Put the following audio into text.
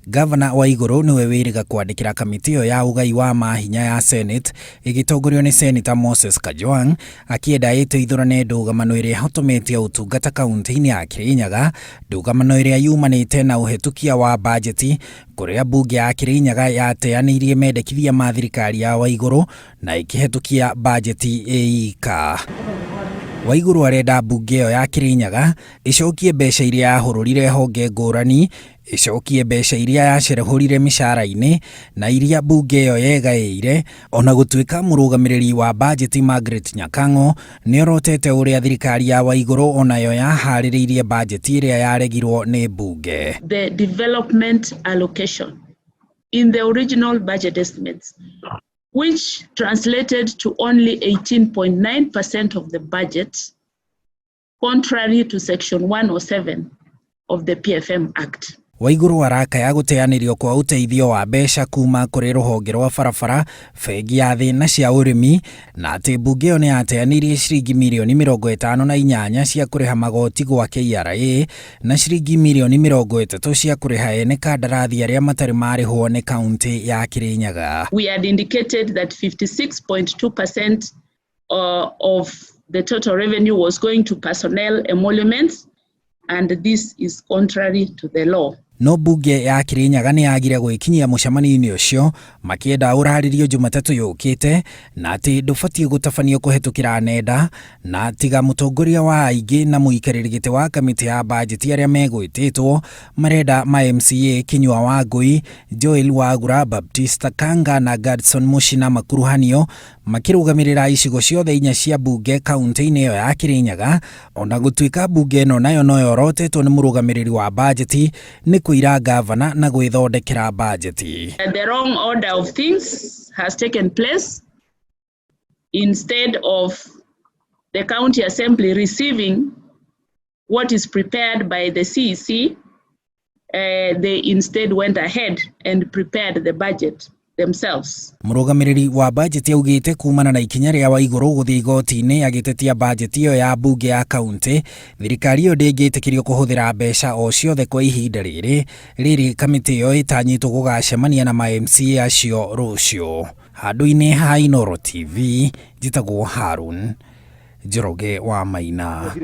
Gavana Waiguru nĩwe wĩrĩga kwandĩkĩra kamĩtĩ ĩyo ya ũgai wa mahinya ya Senate ĩgĩtongorio nĩ Seneta Moses Kajwang akĩenda ĩteithũrane ndũgamano ĩrĩa ĩhotometie ũtungata kaunti-inĩ ya Kirinyaga, ndũgamano ĩrĩa yumanĩte na ũhetũkia wa bajeti kũrĩa mbunge ya Kirinyaga yateanĩirie mendekithia ma thirikari ya Waiguru na ĩkĩhetũkia bajeti ĩika. Waiguru arenda mbunge ĩyo ya Kirinyaga ĩcokie mbeca iria yahũrũrire honge ngũrani, ĩcokie mbeca iria yacerehũrire mĩcara-inĩ na iria mbunge ĩyo yegaĩire, ona gũtuĩka mũrũgamĩrĩri wa bajeti Margaret Nyakang'o nĩorotete ũrĩa thirikari ya Waiguru onayo yaharĩrĩirie bajeti ĩrĩa yaregirwo nĩ mbunge. The development allocation in the original budget estimates, which translated to only 18.9% of the budget, contrary to Section 107 of the PFM Act. Waiguru arakaya gũteanĩrio kwa ũteithio wa mbeca kuma kũrĩ rũhonge rwa barabara, bengi ya thĩ na cia ũrĩmi, na atĩ mbunge ĩyo nĩyateanĩirie ciringi mirioni 58 cia kũrĩha magoti gwa KRA na ciringi mirioni 30 cia kũrĩha ene kandarathi arĩa matarĩ marĩhwo nĩ kaunti ya Kirinyaga. We had indicated that 56.2% of the total revenue was going to personnel emoluments, and this is contrary to the law. No mbunge ya Kirinyaga nĩ yagire gwĩkinyia mũcemanio-inĩ ũcio makĩenda ũrarĩrio Jumatatũ yũkĩte na atĩ ndũbatiĩ gũtabanio kũhetũkĩra nenda, na tiga mũtongoria wa aingĩ na mũikarĩri gĩtĩ wa kamĩtĩ ya bajeti arĩa megwĩtĩtwo marenda ma MCA Kinyua Wangui, Joel Wagura, Baptista Kanga na Gadson Mushina makuruhanio makĩrũgamĩrĩra icigo ciothe inya cia mbunge kaunti-inĩ ĩyo ya Kirinyaga, ona gũtuĩka mbunge ĩno nayo no yorotetwo nĩ mũrũgamĩrĩri wa bajeti nĩ kũira gavana na gwĩthondekera bajeti. The wrong order of things has taken place. Instead of the county assembly receiving what is prepared by the CEC, they instead went ahead and prepared the budget themselves. Mũrũgamĩrĩri wa bajeti augĩte kumana na ikinya rĩa Waiguru gũthiĩ igoti-inĩ agĩtetia bajeti ĩyo ya mbunge ya kaunti, thirikari ĩyo ndĩngĩtĩkĩrio kũhũthĩra mbeca o ciothe kwa ihinda rĩrĩ rĩrĩ kamĩtĩ ĩyo ĩtanyĩtwo gũgacemania na ma MCA acio rũciũ. Handũ-inĩ ha Inooro TV, njĩtagwo Harun Njoroge wa Maina.